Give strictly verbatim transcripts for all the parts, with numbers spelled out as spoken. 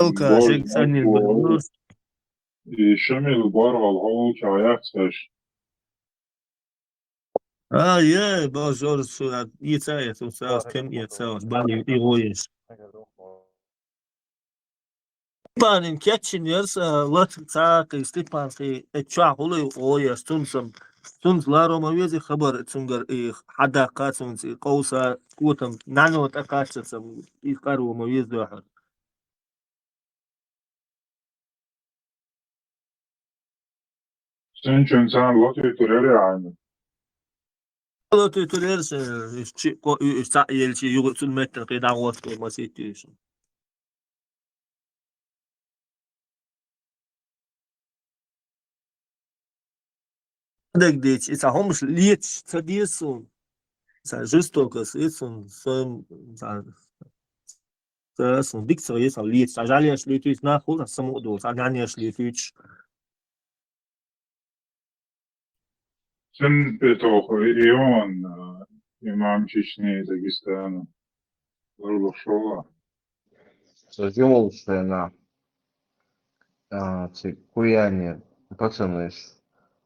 Алка, шег саннил баргулуш. И Шамил баргал хьо ча яхцаш. А, е, божор, сура, ица, я, су, са, кем, я, са, бани, и гоеш. Степанин кечин ерс, а, лат, ца, кы, Степан, кы, э, ча, хулы, гоеш, сун, сам, сун, ларо, ма, вези, хабар, цунгар, и, хада, ка, сун, и, кауса, кутам, нано, та, кача, сам, и, каро, ма, вез, дохар. Сен чун сан лотуй турери ани. Лотуй турери се, иш чи, ко, и, иш ца, ел чи, югу, цун меттен, кы, да, вот, ко, масити, иш. Дагадеч, ица хомш леч, ца десун. Ица жестокость, ицун, сон, ица, ца, сон, дик ца, ица леч, ца жаляш летуч, нахуй, ца саму дол, ца няняш летуч. Сэн петох, Ион, а, имам Чечни, Дагестана. Ларло шола. Созюмул сена. А, ци куяни, пацаниш.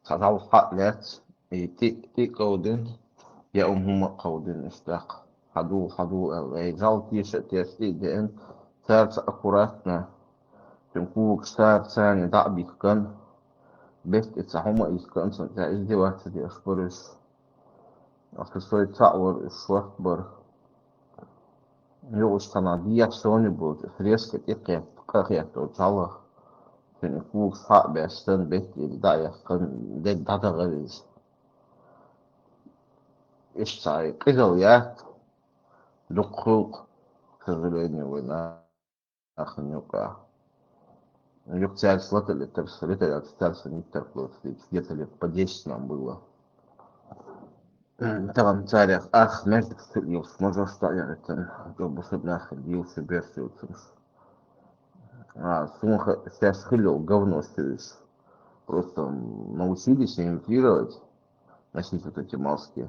Садал хатлец. И ти, ти каудин. Я умума каудин истак. Хаду, хаду, эл. Эй, зал тиша, тес, и ден. Царца аккуратно. Тем кувук царца не да бихкан. Бест и цахума искан, сан, я издеваться, я споришь. Ахы сой цаъ вар, иш шорт бар. Югъуш тана диях сони бу, резко тикъет, къахет о цалах. Сени кугъ саъ бестен бетти да яхъын, де дадагъа виз. Иш цай къизал як, дукъ хулкъ, к сожалению, война. Ахын юкъа. Юкъ царь слотали, так что летали от царства не так просто, где-то лет по десять нам было. М, там царях ах, между стрелов, можно что я это, как бы, чтобы нахуй бился, бесился. А, сумха, сейчас хылил, говно остаюсь. Просто научились имитировать, носить вот эти маски.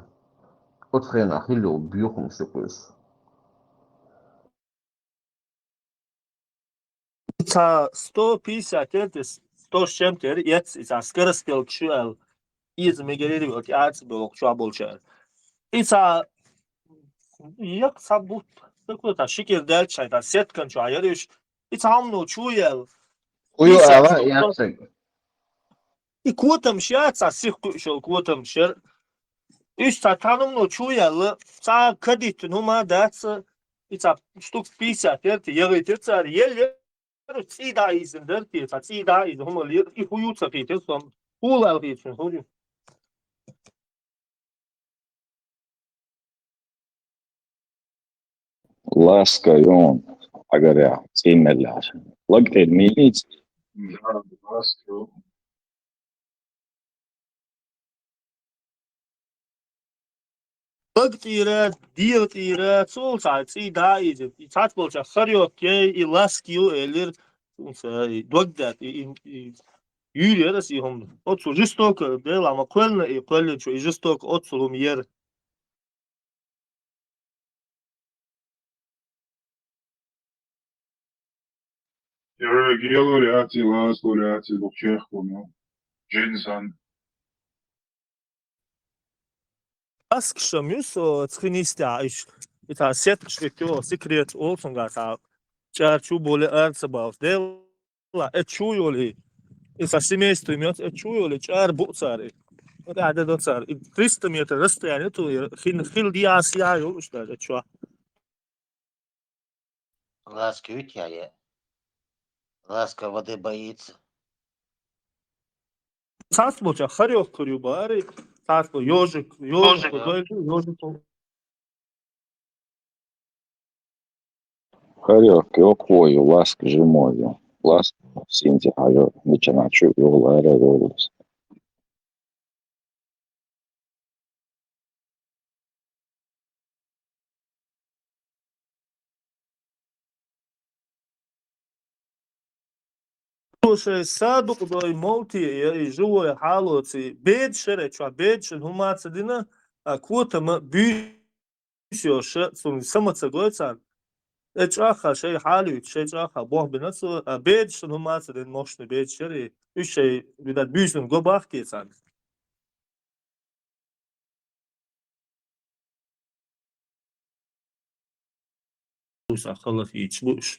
Вот хрена хылил, бьюхом сыкусь. Ица сто пятьдесят, это сто с чем-то, это ица скоростел чуял, из мегерери, вот, я, это было, чуа болча. Ица, як сабут, такой-то шикер дальше, это сеткан чуа, я реш, ица хамну чуял. Уйо, ала, я цик. И котам шер, ца сих ку-, шел котам шер. Иш ца танумну чуял, ца кадит нума дац, и ца штук пятьдесят, это, ягы, это, ца, ел, ел, ци да изин дер, те, ца, ци да изин, хума, ел, и хую ца, те, сом, хулал, те, хую. Ласка ён, агаря, цӀимелар. Лагтер милиц. Да, ласка. Лагтира, дилтира, цул ца цӀи да изит. И цац болча харёк ей, и ласкиу элир, цул ца, и догдат, и, и, и юрьерас и хум. Оцу жестоко, бела, ма квелна, и квелна, чу, и жестоко, оцу лум ер. Геолоряти, лас лоряти, бухчехкуну, джинсан. Аскшам юсо цхинистя иш. Ита сеткш ветё секрет олсунга та чарчу боле арцабав. Дел Ла, э, чу йоли. И со семейством, э, чу йоли, чар буцари. Ряда доцар. И триста метр расстояние, то хин, хил диас я йол, что это, чё? Ласка ведь я, я. Ласка воды боится. Цас боча, харёк курю бари, цас бо ёжик, ёжик, ёжик. Ёжик. Харёк, ёк вою, ласк жимою. Ласк синти харёк, мичаначу, ёлара, ёлус. Слушай, садук дой молти, я и живой халоци, бед шере, чуа бед шен хумаца дина, а квота ма бюсёша, сун самаца гойцан. Э, чӀоагӀа шай хьалуьйту, шай чӀоагӀа бохбина цо, а бедаш сан хӀума ца ден мощный бедаш яри, уьш шай, видать, буьйсанна го бахкий царна. Уьш а халахийча бу уьш.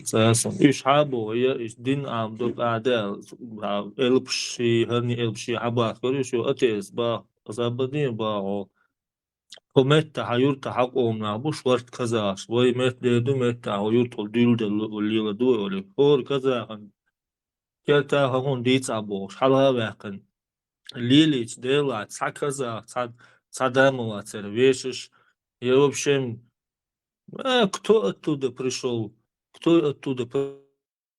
Цаьрсан. Уьш хьабо, я, уьш дин Ӏамадо кӀаьда, а, элпаш ши, хӀаране элпаш ши хьабахкар уьш, йо, атеист ба, забадин ба, хьо. Хьо метта хьан юрта хьан къомнах бу шорта казахаш. Вай метта де ду, метта хьо юртахула дуьйладелла лела ду вай оле. ХӀора казахан керта хьо хӀун дийца а бохуш, хьалха а ваьккхина. Лелийча Делахь цхьа казах, цхьа, цхьа да ма вацара вешаш. Я, в общем, а, кто оттуда пришёл? Кто оттуда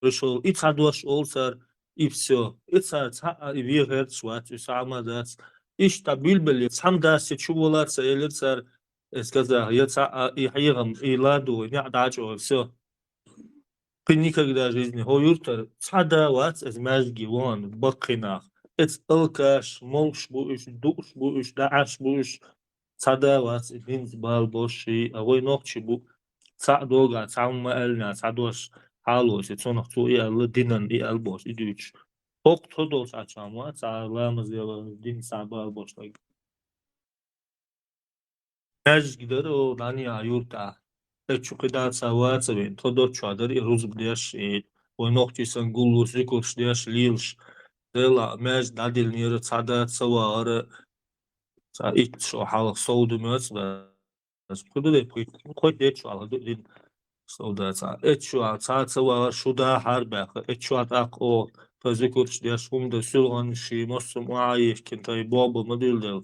пришёл? И цхьа дош олу цара, и всё. И цара цхьа а и вен гӀерташ вац, и схьа а ма дац. Иштта билбеле, цхьамма дас я чу волар ца элира цара, эс казах, я цхьа а и хьехам, и ладу, и неӀ дӀачӀо, и всё. Кхин никогда в жизни хӀо юртара цхьа да вац, эс маьждиге вахана, баккхий нах. Эц алкаш, молуш бу уьш, дууш бу уьш, даӀаш бу уьш. Цхьа да вац, и динца бала бош ши, а вай нохчий бу. Цхьаъ догахь, цхьамма ма аьллинехь, цхьа дош хьалоций, цунах цо и аьлла, динан и аьлла бош, и дуьйцуш. ХӀокху тхо долчу Ӏачам вац, цхьа ламаз яла, динца цхьа бала бош стаг. Маьждиг дара, о, дӀанийхьа юртахь. Э, чу кхидӀа ца ваца вен, тхо доцчохь дара и рузба деш, и вай нохчий санна гуллуш, зуькурш деш, лелаш. Дела, маьждиг дӀадиллинера, цхьа да ца вахара, цхьа итт шо хьалха сов ду моьцу баьрса. Кху ду де, кху, кху де чу хьалха ду дин сов да цхьа. Эт шу а цхьа ца вахара, шу да хьар баьхка. Эт шу а тӀаккха о, тхо зуькурш деш, хӀума дан, суьлханаш ши, массо а ма Ӏа ехкина, тхай бобба ма дуьлла дела.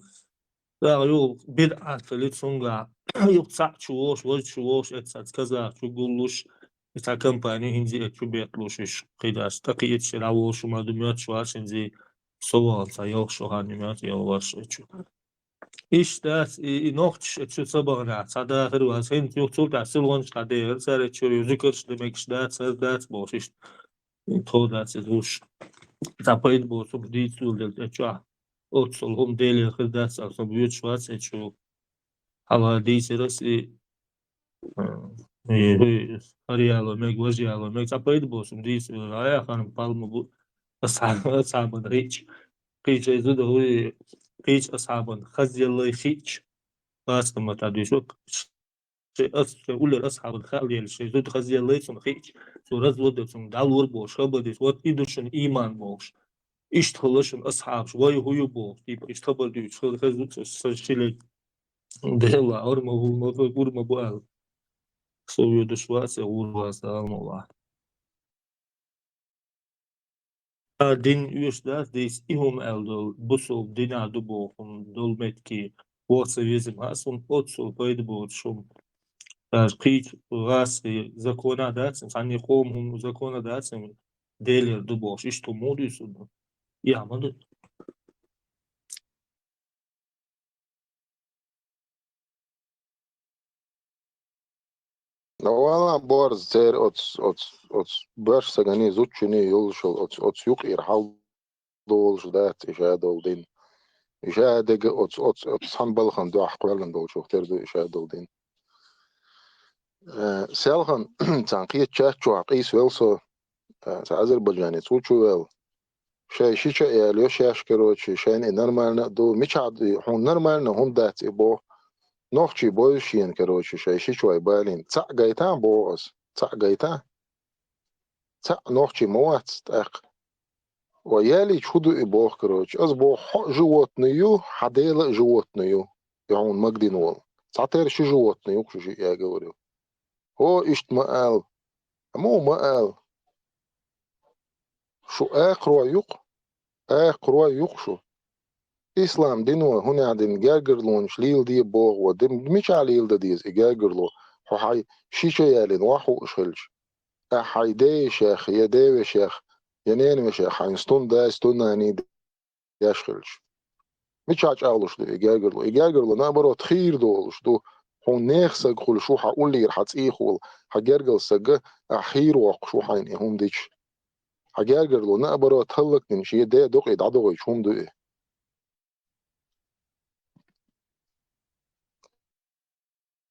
ТӀаккха юха бидӀат хили цуьнгахь, юха цхьаъ чу вогӀуш, важа чу вогӀуш, эт цхьацца казах чу гуллуш, и цхьа компани хӀинца эт чу бетталуш, уьш кхидӀаш. ТӀаккха и эт ши дӀаволуш хӀума ду моьттуш вац, хӀинца со вахана цхьа ялх шо хан ю моьтту, ялх варш эт чу. Иштта дац, и, и нохчаш эт чу ца баханехь, цхьа дахар вац, хӀинца юха цул тӀаьхьа силгӀанаш дӀадехира, цара эт чуьра ю зуькарш дан мегаш дац, хӀара дац бохуш, иштта. Тхо дац иза луш. Цхьа пайда боцу хӀума дийца лур дела тӀе чохь. Оццул хӀума Делера хир дац, цхьа хӀума воьдуш вац, эт чу. Хьалха дийцира ас и, и, хӀуй, хӀара яло мега, важа яло мега. Цхьа пайда боцу хӀума дийца лур, хьан яхана палма бу, асхьаб-, асхьабан хиъча. Кхечу зуда хӀуй, кхечу асхьабан хазъяллай хиъча. Бацкъа ма тӀадуьйшу. Шайн ас-, шайн уллера асхьабан хала елла, шайн зуда хазъеллай цунна хиъча, цо развод дан цунна дӀалур болуш хабар дийца, вот и ду шуна ийман бохуш. Иштта хилла шуна асхьабаш, вай хӀу ю бохуш, типа, иштта хабар дуьйцуш, хаза, хаза ду сан шилай. Дела, ур ма бу, ма бу, ур ма бу аьлла. Со воьдуш вац, я гӀур вац, Дала мукъ лахь. А дин оьшуш дац, дийца и хӀума аьлла долу, бусалба динехь ду боху хӀума долу метте, ваха ца веза ма ас хӀума, оццул пайда боцуш хӀума. Даже кхечу гӀазкхийн закона дац, цхьанне къоман хӀума закона дац, Делера ду бохуш, иштта хӀума муха дуьйцур ду? Яа ма ду. Ну, валла, борз церан оцу, оцу, оцу боьрша стагана, зудчунна йолуш йолу оцу, оцу юкъера хьал долуш дац и ша долу дин. И ша дега оцу, оцу, оцу цхьана балхана дуьхьа кхоьллина долчух тера ду и ша долу дин. Э, селхана, цхьана кхечу чат чохь къийсавелла со, э, цхьа азербайджанец ву чу ваьлла. Шайн шича а ялайо шаьш, короче, шайна и нормально а ду. Мичахь ду, хьуна нормально хӀунда дац и боху? Нохчий бойла шена, короче, шайн шичой балийна. Цхьаъ гайтахьа, боху ас. Цхьаъ гайтахьа. Цхьаъ нохчий ма вац тӀаккха. Ва ялийча хӀун ду и боху, короче? Ас боху, хьо а животный ю, хьан дела а животный ю, и хьуна магадина волу. Цхьатерра ши животный ю-кх шу шиъ, я говорю. ХӀо, иштта ма ала. Амма ма ала. Шу акхарой ю-кх? Акхарой ю-кх шу? Ислам дино хӀун аьлла дина гергарлонаш леладе боху, ва дин мичахь леладан деза и гергарло? Хьо хьайн шича ялийна вахьуш хилча, ахьа хьайн ден йишех, я ден вешех, я ненан вешех хьайна стун дай, стун наний деш хилча. Мичахь чӀагӀлуш ду и гергарло? И гергарло, наоборот, хийра долуш ду. Хьуна нехан саг хуьлуш ву, хьан уллера хьан цӀийх волу, хьан гергара саг, ахь хийра воккхуш ву хьайна и хӀума дича. Хьан гергарло, наоборот, хӀаллакдина шен ден докъий дӀадохуьйтуш хӀума ду и.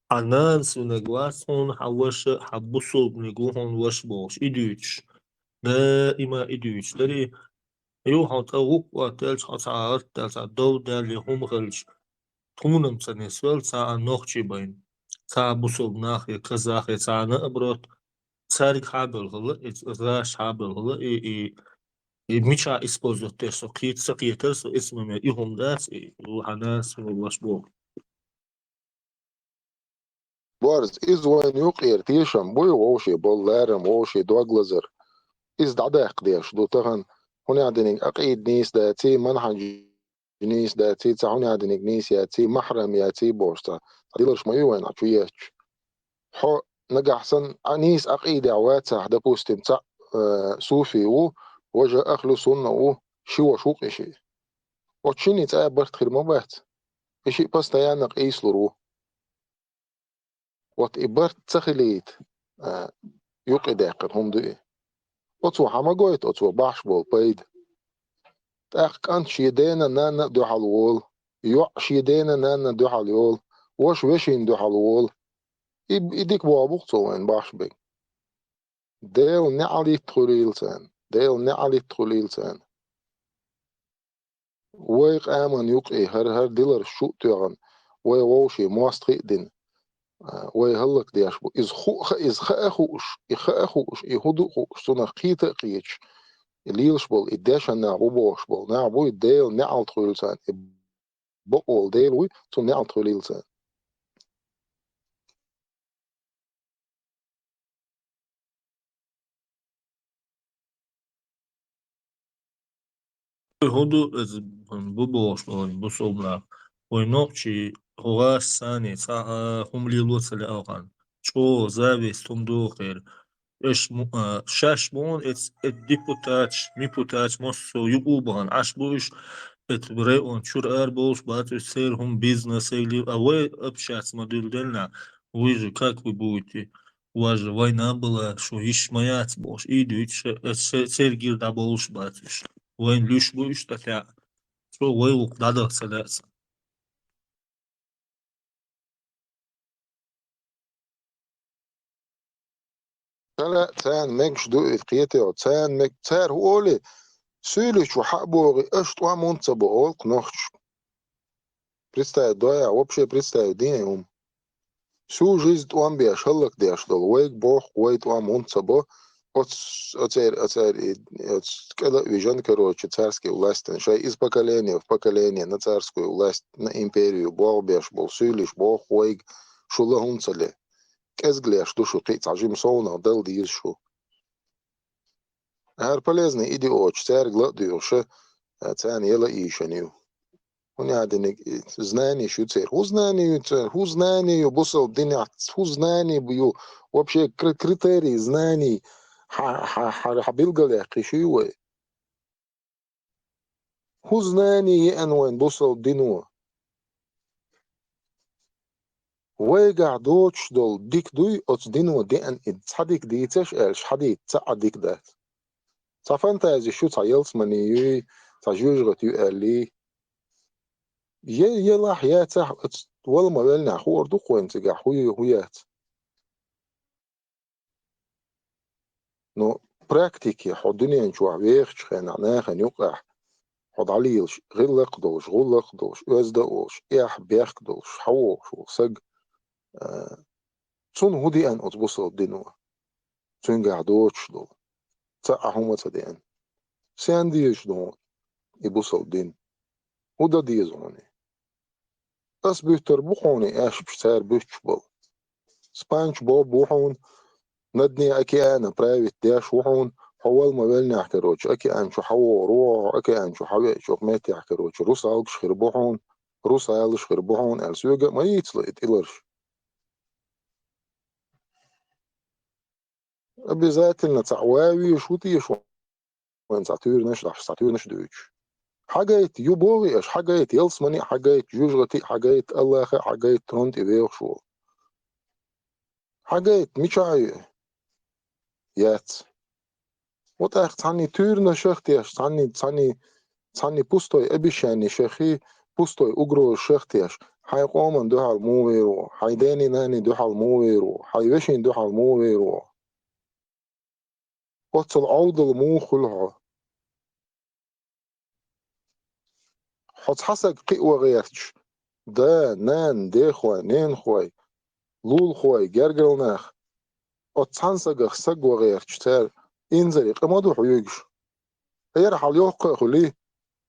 Хьан нанас винарг вац хьуна хьан ваша, хьан бусалбаниг ву хьуна ваша бохуш, и дуьйцуш. Даима и дуьйцуш дарий? Юха хьо тӀе гӀуллакх оттаелча, хьо цхьа гӀарт даьлла, цхьа дов даьлла, я хӀума хилча, тхуна-м ца нисвелла, цхьа а нохчий байна, цхьа а бусалба нах я, казах я, цхьа а наоборот, цаьрга хьабевлла хила, и раша хьабевлла хила, и, и, и мичахь использовать деш со кхета, ца кхетара со, эцу момент и хӀума дац, и, хьан нанас винарг ваша боху. Борз, иза вайна юкъера тешам буй, вовшийн болу ларам, вовшийн дог лазар. Иза дӀадаккха деш ду тахана, хӀунда аьлла диниг, акъида нийса даций, манхьаж нийса даций, цхьа хӀунда аьлла диниг нийса яций, махьрам яций бохуш цхьа, цхьа диларш ма ю вайна чу етташ. Хьо нагахь санна а нийса акъидехь вацахь, допустим, цхьаъ, э, суфий ву, важа ахлу сунна ву, ши ваша ву-кх и шиъ. Оцу шинна цӀа а барт хир ма бац. И шиъ постоянно къийсалур ву. Вот и барт ца хилийта, а, юкъадаьккхина хӀума ду и. Оцо хьан ма гойту оцо бахьаш болу пайда? ТӀаккха кӀант шен дена-нанна а дуьхьал волу, йоӀ шен дена-нанна дуьхьал йолу, ваша вешина дуьхьал волу. И, и дика боху бу-кх цо вайна бахьаш берг. Делан неӀалт хуьлийла царна, Делан неӀалт хуьлийла царна. Вай къаман юкъе хӀара, хӀара диларш чу а тоьхна, вай вовшийн мостагӀий а дина, а, вай хӀаллакдеш бу. Иза ху-, ха-, иза хаа хууш, и хаа хууш, и хӀун ду а хууш, цунах кхета а кхеташ, и лелаш болу, и дешан нах бу бохуш болу нах бу, и Делан неӀалт хуьлийла царна, и бакъволу Дела вуй, цунна неӀалт хуьлийла царна. ХӀун ду иза, бу бохуш болу бусалба нах? Вай нохчий, хӀу гӀаш санна, цхьа а хӀума лело ца лаьа вахана. ЧӀогӀа зависть хӀума доху хӀара. Уьш м-, а, шаьш бу хьуна эц-, эц депутаташ, мипутаташ массо а юкъа а бахана, Ӏаш бу уьш, эц район чуьра арабовлуш бац уьш, церан хӀума бизнес эгли, а вай общаться ма дуьллу делла, вы же как вы будете, у вас же война была, шу йиш ма яц бохуш, и дуьйцуш, эц ше-, церан гира дӀабовлуш бац уьш. Вайна луьш бу уьш тӀатаьӀа. Цо вай гӀуллакх дӀадаха ца лаьа царна. Цара, царна мегаш ду и кхетий хьо, царна мег-, цара хӀун олий, суьйличу хьа а богӀий, аша тӀом хӀунда ца бо, олу-кх нохчаша. Представить дой ахь, вообще представить дий хьуна? Всю жизнь тӀом беш, хӀаллакдеш долу вайга боху, вай тӀом хӀунда ца бо, оц-, оцер-, оцер-, и, оц-, кӀела а вижина, короче, царский властина, шайн из поколение в поколение на царскую власть, на империю болх беш болу суьйлиш боху вайга, шу ла хӀунда ца ле? КӀезиг леш ду шу, кхин а цхьа жима совнах дала деза шу. ХӀара полезный идиоташ цаьрга ла а доьгӀуш, а, царна яла ийшина ю. ХӀунда аьлла диниг, и, знанеш ю церан. ХӀун знани ю церан? ХӀун знани ю бусалба динехь? ХӀун знани бу ю? Вообще кри-, критерий знаний хьа-, хьа-, хьа-, хьа билгалъяьккхи шу ю вай? ХӀун знани еана вайн бусалба дино? Вайгахь доцуш долу дика дуй, оцу дино деана и цхьа дика дийцаш аьлча, хьадийца цхьа а дика дац. Цхьа фантази шу, цхьа ялсамани юй, цхьа жоьжахати ю аьллий. Я, ялахь, яцахь, оцу вала ма веллинехь хуур ду-кх вайн цигахь, хӀун ю, хӀун яц. Ну, практике хьо дуьнен чохь вехачу хенахь нахана юкъахь хьо дӀалелаш, гӀиллакх долуш, гӀуллакх долуш, оьзда а волуш, эхь-бехк долуш, хьан вогӀуш волу саг, а, цунна хӀун деана оцу бусалба дино? Цуьнгахь доцуш долу цхьа а хӀума ца деана. Сен дезаш ду хьуна и бусалба дин? ХӀун дан деза хьуна? Ас буьттур бу хьуна и аьшпаш, цара буьттуш болу. Спанч Боб ву хьуна, на дне океана править деш ву хьуна, хьо вала ма веллинехь, короче, океан чу хьан вогӀур ву хьо, океан чу хьан веачу меттехь, короче, русалгаш хир бу хьуна, русалаш хир бу хьуна аьлла, соьга а ма йийцало и тӀиларш. Обязательно цхьа ван везаш ву теша вайн цхьа туьйранаш а дахьаш, цхьа туьйранаш а дуьйцуш. Хьагайта ю богӀий аша, хьагайта ялсамани а, хьагайта жоьжахати а, хьагайта Аллаха а, хьагайта тронна тӀе вехаш волу. Хьагайта мичахь ю? Яц. Вот тӀаккха цхьанний туьйранашах а теш, цхьанний, цхьанний, цхьанний пустой обещанийшахий, пустой угрозашах а теш, Хьайн къоман дуьхьал муха вер ву? Хьайн дени-нанни дуьхьал муха вер ву? Хьайн вешин дуьхьал муха вер ву? Оццул Ӏовдал муха хуьлу хьо? Хьо цхьа саг кхиа ван гӀерташ, да, нана, дехой, ненахой, лулахой, гергара нах, оцу цхьана сагах саг ван гӀерташ, цара инзаре къа ма ду хьоьгуш. Ткъа яра хьал йоккха а хуьлий,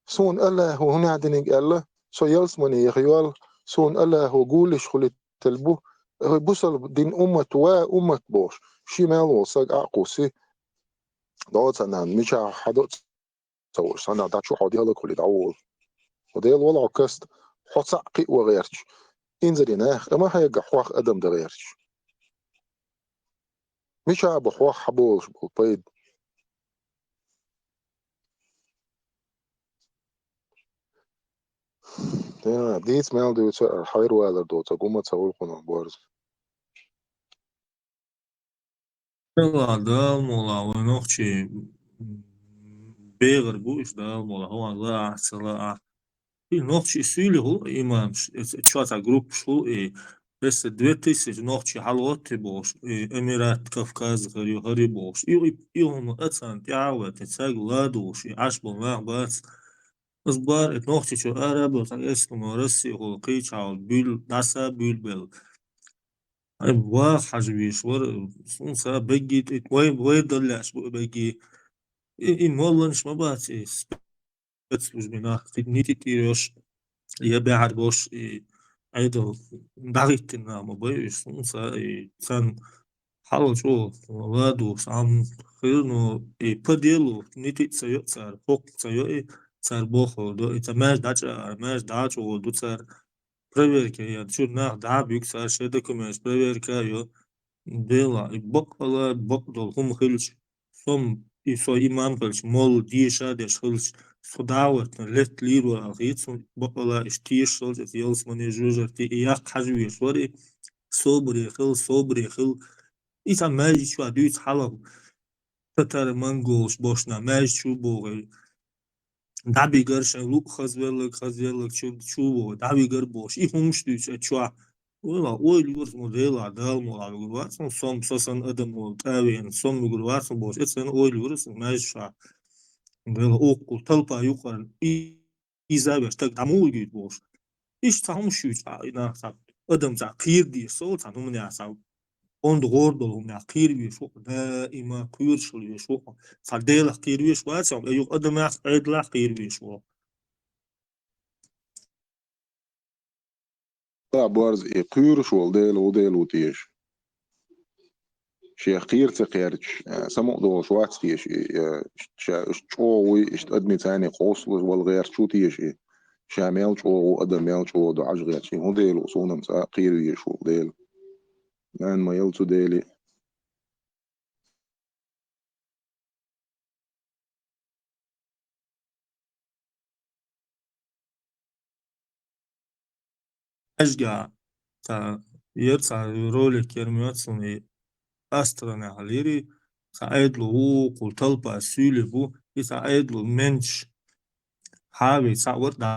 суна Аллахо хӀун яхьдиниг аьлла, со ялсамане яха йолла, суна Аллахо гуллиш хуьлуьйтуш бу, хӀай бусалба дин уммат, ва уммат бохуш, ши мел волу саг Ӏа а кхуссий, доцу нана, мичахь хьадо ца волуш, санна дӀа чу хьо дехалаг хуьлий дӀаволу. Хьо Дела волахь каста, хьо цхьаъ кхиа ван гӀерташ. Инзаре нах къа ма хьегахь хьох адам дан гӀерташ. Мича бу хьох хьаболуш болу пайда? Я, дийца мел дуьйцу, хьайр валар доцу, гума ца гӀулхуна борза. Дала, Дала мула, вай нохчий бегӀар бу уьш, Дала мула, хӀун лаахь, ца лаахь. И нохчий суьйле хӀу имамаш, эца чоьца группаш хӀу, и эса две тысячи нохчий хьалагӀоттий бохуш, и Эмират Кавказа хӀара ю, хӀара ю бохуш. И, и, и хӀума а царна тӀаьхьа а ваьтта, цаьрга ладугӀуш, и Ӏаш болу нах бац. Ас бар, и нохчий чу ара а бу, цхьа эскамо Россия хула кхийчхьа буьйлу, дӀаса буьйлу белла. Ай, ваха хьажа веш вара, сунца бегги тӀе, вай, вай даллеш бу бегги. И, и молланаш ма бац, и спецслужбина нах, кхин нити тӀе йош, я баьхьар бош, и Ӏедал дӀахӀиттина нах ма бай уьш, сунца, и царна хьал чӀогӀа ладугӀуш, Ӏам хир, но и по делу нити а ца йо цара, хӀокху ца йо и, цара бохур ду, и ца маьжда дӀачӀагӀар, маьжда дӀачӀогӀа ду цара. Проверка ян, чуьра нах дӀа а буьгу цара, шайн документаш проверка а йо. Дела, и бакъала бакъдолу хӀума хилча, со-м, и со имам хилча, молла деша а деш хилча, со дӀа а ватна, летта лийр вара аьлла хета суна, бакъала иштта тешаш хилча, иза ялсамане, жожагӀате, и яккха хьажа веш вара и, собаре хила, собаре хила. И цхьа маьждиг чохь дуьйцу хьалха, татар-монголаш бошна, маьждиг чу богӀий. ДӀабигар шайн луъ хазвеллаг, хазвеллаг чу, чу вогӀу, дӀавигар бохуш, и хӀумаш дуьйцу а чохь. Ойла, ойла юрс мо Дела, Дала мо а вигур вац, мо сом, со сан адам мо тӀавена, сом вигур вац, мо бохуш, эцна ойла юрс, маьждиг чохь. Дела, уккхул талпа юкъара, и, иза веш, таг дӀа муха вигийта бохуш. Иштта цхьа хӀумаш юьйцу, а, и нах цхьа, адам цхьа кхера дезаш, со цхьа хӀуманехь цхьа онда гӀора долу хӀуманехь кхера веш ву, даима кхоьруш хила веш ву. Цхьа Делах кхера веш вац, и юха адамех, Ӏедалах кхера веш ву. Ла борз и кхоьруш волу Дела ву, Дела ву теша. Шех кхера ца кхерчаш, э, самукъа долуш вац теша и, э, ша, уьш чӀогӀа вуй, иштта адамийн царний кхоссалуш вала гӀерташ ву теша и. Ша мел чӀогӀа ву, адам мел чӀогӀа ду Ӏаш гӀерташ. И хӀун Дела ву, суна-м цкъа кхера веш волу Дела. Нана ма яла цу Деле. Ӏаьжгахь цхьа яра, цхьа ролик яра моьтту суна, и Астранехь лири, цхьа Ӏедало вукхул талпа суьйле бу, и цхьа Ӏедало менташ хьави цхьаъ вара дӀа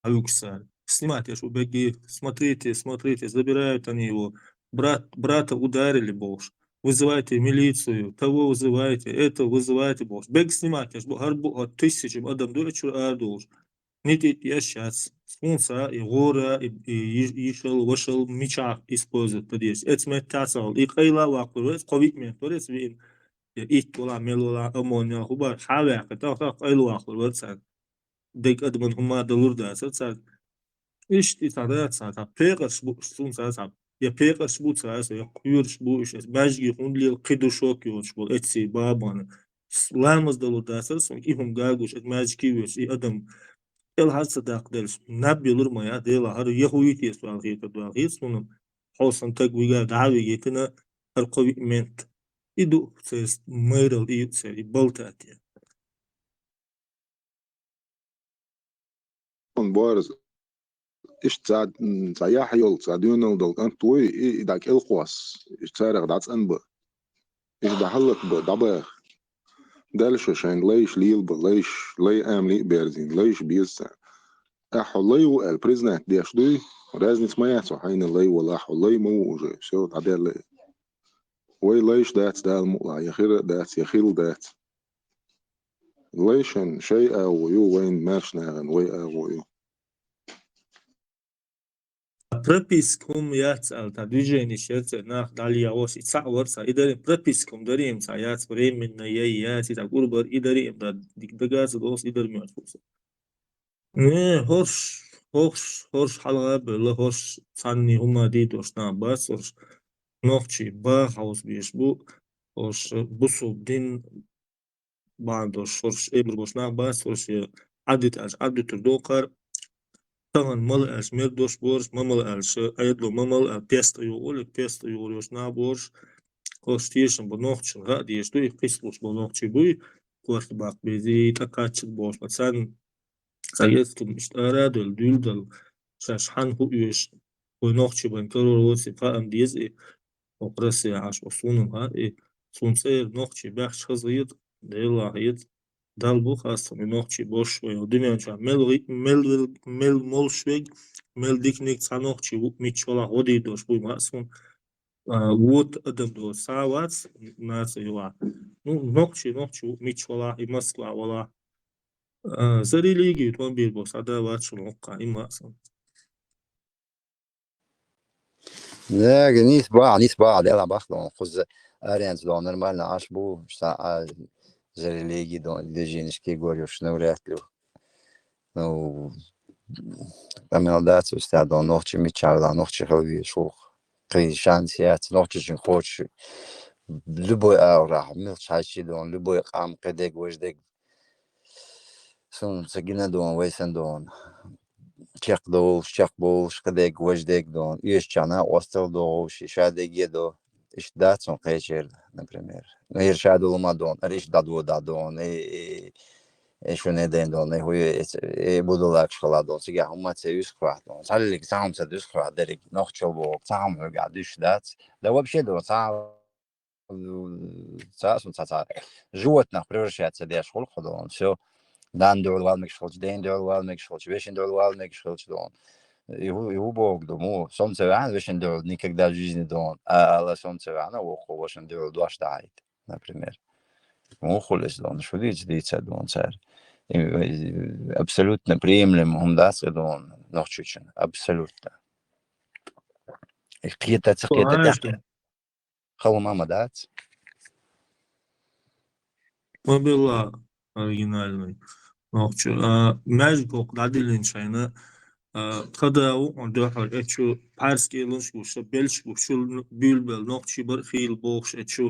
Ӏуьгуш цара. Снимать еш ву бегги: «Смотрите, смотрите, забирают они его. Брат, брата ударили», — бохуш. «Вызывайте милицию, того вызывайте, это вызывайте», — бохуш. Бегги снимать еш бу, хӀара бу, хӀара тысячами адам ду, чуьра арадолуш. Нити еш яц. Хунца и гӀора, и, и йиш-, йишал, вашал мичахь использовать дан деза. Эца меттахь ца хьал. И къайла а ваккхур вац, кхо виъ мет вара эца виъна. Я итт вала, мел вала, ОМОН ял хӀу бара, хьа а ваьккхи, тах, тах, къайла ваккхур вара цара. Дерг адаман хӀума далур дацара цаьрга. Иштта и цхьа дац, цхьа, цхьа пекъарш бу, цунца цхьа, я пекъарш бу цара, я кхоьруш бу уьш, маьждиге хӀунда лела кхин ду шок йоцуш болу эцций бабана. С-, ламаз далур дацара суна, и хӀума гагуш, эт маьждиге воьдуш, и адам кӀел хьар ца даккха делаш, наб йолур ма я, Дела, хӀара яхӀуйти ас ваьлла хетар ду аьлла хета суна, хьо сан таг вигар дӀа а вигийтина, хӀара кхо виъ мент. И ду церан майрал, и ю церан, и балтате. Хьуна борза. Иштта цхьа, м, цхьа яхь йолу, цхьа доьналла долу кӀант вуй, и, и дӀа кӀелхьосса, и царах дӀацӀанба. Иштта дӀа хӀаллакба, дӀабаха. Дала ша шайна лайш лелаба, лайш, лай амале а берзийна, лайш беза царна. Ахьа хьо лай ву аьлла признать деш дуй? Разница ма яц, хьайна лай валахь, лай ма ву уже, всё, дӀадаьлла. Вай лайш дац, Дала мукъалахь, я хира дац, я хилла дац. Лайшан шай агӀо ю, вайн маьршнагӀан вай агӀо ю. Прописка хӀума яц аьлла, та движени шерца нах дӀале яхош, и цхьаъ вар цхьа, и дари прописка хӀума дари им цхьа яц, временна яй яц, и цхьа гурбар и дари им да, дик дагаза долс и дар мёрт фуса. Не, хӀорш, хӀорш, хӀорш хьалха белла, хӀорш цхьанни хӀума дийдош нах бац, хӀорш нохчий баха хьовс беш бу, хӀорш бусул дин бан дош, хӀорш эмр бош нах бац, хӀорш Ӏадит аьлча, Ӏадитур докхар, тахана мала аьлча, мер дош борш, ма мала аьлча, айдло ма мала аьлча, песта югӀули, песта югӀур йош нах борш, хӀорш тешам бу нохчин, ха деш ду, и кхислуш бу нохчий буй, корта бакъ бези, тӀакхаччат бош, ма цан Цхьа ескам иштта ара а доьлла, дуьйла дала, шаьш хьан хӀу оьшу, вай нохчий бан карор воци, хаам деза и, окху Россия Ӏаш, о сунам ха и, цун цӀера нохчий баьхча хаза хета, Делла хета, Далла бу хастам и нохчий бош вай, дуьнен чохь мел гӀи-, мел вел-, мел молуш вег, мел диканиг цхьа нохчий ву, мичча валахь гӀо дийр дош буй ма а сун, а, вот адам до савац, наций валахь. Ну, нохчий, нохчий ву, мичча валахь, и Москва валахь. А, за религию тӀом бийр бо, схьада вац шуна хӀокху, имма а сан. Нега, нийса бахьа, нийса бахьа, дела бахьа, дон, кхуза аренца, дон, нормально Ӏаш бу, ша, а, за религию, дон, движенишки горюш, ну, вряд ли. Ну, къамел дац, устад, дон, нохчи мичча вала, нохчи хила везаш ву. Кхин шанс яц, нохчи чин кхочуш. Любой агӀорахь, милчхьайчи, дон, любой къам, кхидег, важдег, Суна ца гина дон, вай сан дон. Чекхдолуш, чекхболуш, кхидерг, важдерг дон. Оьшучарна остал догӀуш, и ша деге до. Иштта дац хьуна кхечерда, например. Ну, хӀара ша долу ма дон, хӀара иштта дӀадода дон, э, э, э, шуна ден дон, э, хӀуе, э, э, будулакаш хала дон. Цигахь хӀумма ца юьсхвахь дон. Цхьаллиг цхьа хӀума ца дуьсхвахь дерриг, нохчал боху, цхьа хӀума хьоьга дуьсуш дац. Да вообще дон, цхьа М, цхьа а сун цхьа, цхьа животных превращаться деш хуьлу хьо дон. Всё. Нанна дуьхьал вала мегаш хилча, ден дуьхьал вала мегаш хилча, вешин дуьхьал вала мегаш хилча дон. И хӀу, и хӀу боху ду, му, со ма ца ваьхьна вешин дуьхьал никогда в жизни дон. А, ала со ма ца ваьхьна, вокхо вашин дуьхьал дош дахьийта, например. Му хуьлу иза дон, шу дийца, дийца дон цара. И, и, абсолютно приемлемо хӀума дац и дон, нохчочун. Абсолютно. И кхета ца кхета тӀехь. Хала ма ма дац. Ма билла оригинальный. Нохчо, а, маьждиг кхокху дӀадиллинчу хьайна, а, тха да ву хьуна дуьхьал, э, чу пхьарс кӀелунаш гуш, белш гуш, чу буьйлабелла нохчий бар хийла бохуш, э, чу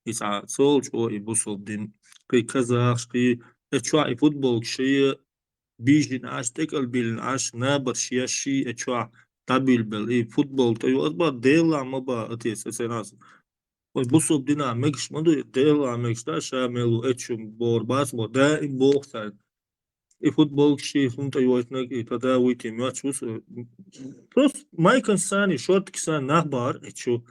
и цхьа цолчо и бусул дин. Кхин казахаш, кхин, э, чохь и футболка шайа, Бийжина Ӏаш, тӀекӀал биллина Ӏаш, набарш еш ший а чохь дӀабуьйлабелла. И футбол тӀе ю, аса бан, Делан ма бан, атеца, аса наса. Вай бусул дина мегаш ма ду, Делан мегаш да, ша мел ву, эчу бор бац, бо, даим боху царна. И футболка ший хӀума тӀе йойтинарг, и тада вуйти моьттуш ву со. Просто майкан сани, шортик сани нах бахар, эчу.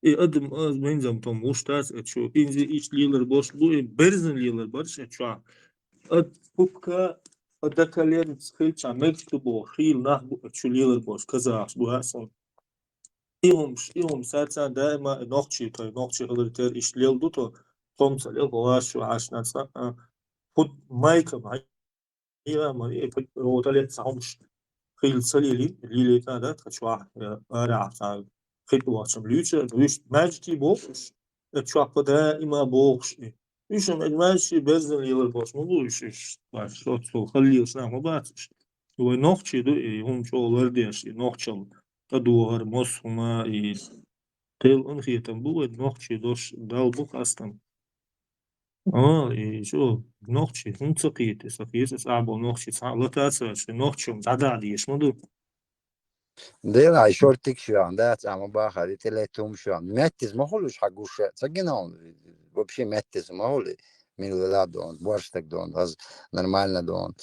И адам, а, вайнзам том вуш дац, а, чу, инзи иш лелар бош бу, и берзан лелар барш, а, чу. А, пупка, а, дакален хилча, мегаш ду бо, хил нах бу, а, чу лелар бош, казахш бу, а, сон. И хумш, и хумш, саца даима, и нохчи, той, нохчи хилар тер иш лел ду, то, томца лел, ховаш, шу, аш, наца, а, фут, майкам, ай, Ира, ма, э, пу-, о, тӀалетта цхьа хӀумаш хила ца лели, лелийта дац, тха чохь, э, арахь цхьа хитӀа вахчам луьйча, вуьш маьждигий бохуш, э, чохь даима бохуш и. Уьш ма маьждигий берзан лелар бохуш, ма бу уьш, уьш, вай, соцу халлелаш нах ма бац уьш. Вай нохчий ду, и хӀума чӀогӀа лардеш, и нохчал тӀадогӀар, мос хӀума, и тел анхетам бу вай нохчий дош, дал бу хастам. А, и чу, нохчий, хӀунда ца кхета? Сан кхета, цӀахь болу нохчий цхьаъ латаца, шайн нохчий дӀадахьа дезаш ма ду. Дела, и шортик шуьгахь, да, цӀа ма бахари, тӀелетта хӀума шуьгахь. Меттиз ма хуьлуш хьан гуша, ца гина хьуна, вообще меттиз ма хуьлу, мила вела дон, борштаг дон, аз нормально дон.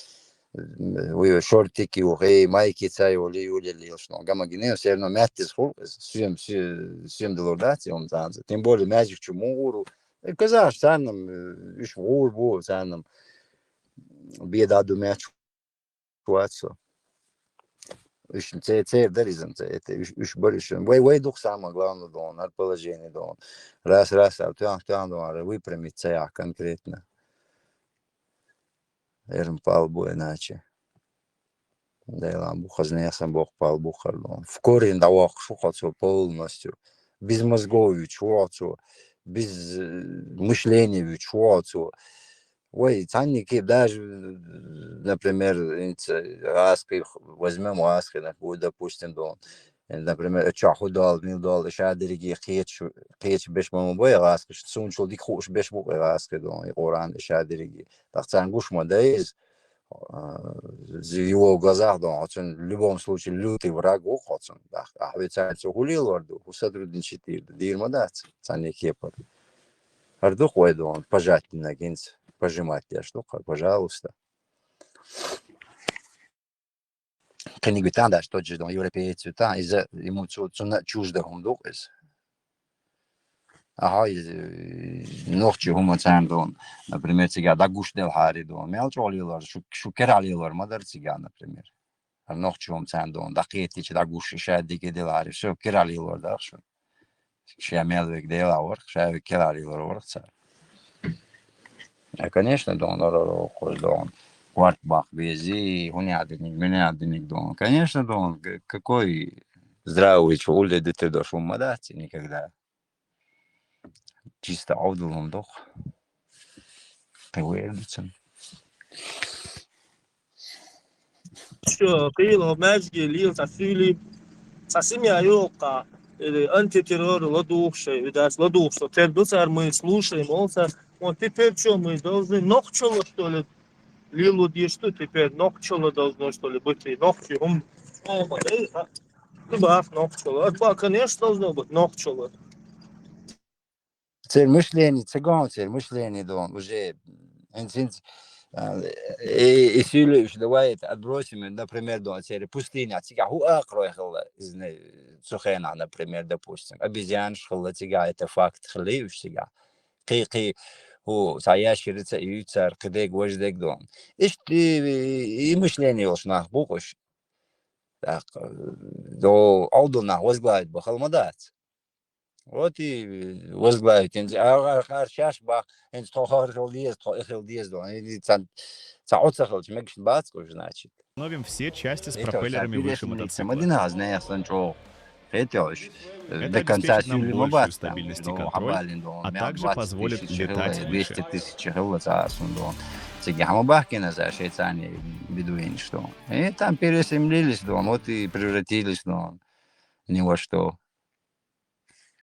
Уй, шортик ю, хей, майки ца ю, ли, ю, ли, ли, шуно, гама гине, все равно меттиз хуьлу, сюем, сю-, сюем далур дац, и хӀума цӀанца. Тем более, маьждиг чу мугӀуру, Э, казахаш царнам, э, уьш гӀур бу, царнам беда ду меч вацо. Уьш ца-, цер дар иза, ца, это, уьш, уьш бар уьш. Вай, вай дух самое главное дон, ар положение дон. Раз, раз, а тян, тян дон, ар выпрямить ца я конкретно. Эрм пал бу иначе. Дайлан бу хазнеясан бок пал бу харлон. В корень да вак шу хацо полностью. Без мозгов ведь шу хацо. Без э, мышления ведь шу хацо. Ой, цанники даже, например, инц-, аски, возьмём аски, на, вот, допустим, дон. Например, чаху дал, мил дал, иша дерги, кеч, кеч беш мама бой аски, сунчул дик хуш беш бу аски дон, и Коран иша дерги. Так цан гуш ма да из, а, з-, его глазах дон, хоцун в любом случае лютый враг у хоцун. Да, а ведь цан цо хулил варду, у сотрудничать дир, дир ма да, цан не кепар. Ардух вай дон, пожать на гинц, пожимать я штука, пожалуйста. Книги тан даш тот же дон, европеец тан, из ему цу, цу на чужда хум дух из. Ага, из, э, нохчи хума цан дон, например, цига да гуш дел хари дон. Мел чо лилор, шу, шу кера лилор, мадар цига, например. А нохчи хум цан дон, да кети чи да гуш иша диге дел хари, всё, кера лилор, да, шу. Ша мел век дел авар, ша век кера лилор вар цар. А, конечно, дон, ро, ро, ро, дон. Кварт бах бези, хуни адиник, мини адиник дон. Конечно, дон, к-, какой здравый чё, уле дете дошел мадаци никогда. Чисто авдулом дох. Ты вырдуцен. Всё, кыйыл, о, мажги, лил, сасули. Сасим я ёлка. Или антитеррор, ладухший, видать, ладухший. Тердуцар мы слушаем, олса. Вот теперь чё, мы должны нохчоло, что ли? Лилу дир, что теперь нохчоло должно, что ли, быть? И нохчи, ум. О, э, а, ты бах, нохчоло. А, ба, конечно, должно быть нохчоло. Цель мышления, циган цель мышления, дон, уже, м, инсинц, а, и, и сюлю уж давай это отбросим, например, дон, цель пустыня, цига ху акрой хилла, изне, цухена, например, допустим, обезьян шхилла, цига это факт хилли уж цига. Кы, кы, ху, сая ширица, и цар, кыдег, вождег, дон. Ишт, и, и мышление уж нах букуш. Так, э, до, алдуна возглавить бахал мадац. Вот и возглавить. Инз, а, а, а, шаш бах, инз, то хар хил диез, то хил диез, дон. И цан, ца оца хил, чмегшн бац, значит. Установим все части с пропеллерами выше мотоцикла. Мадина, знаешь, сан чё. Хотелось. Э, до конца сюли ма бац, там, дон, хабалин, дон, а также позволит летать выше. Двести тысяч хил, ца сун, дон. Циги хама бахкина за шейцани бедуин, что. И там пересемлились, дон, вот и превратились, дон, ни во что.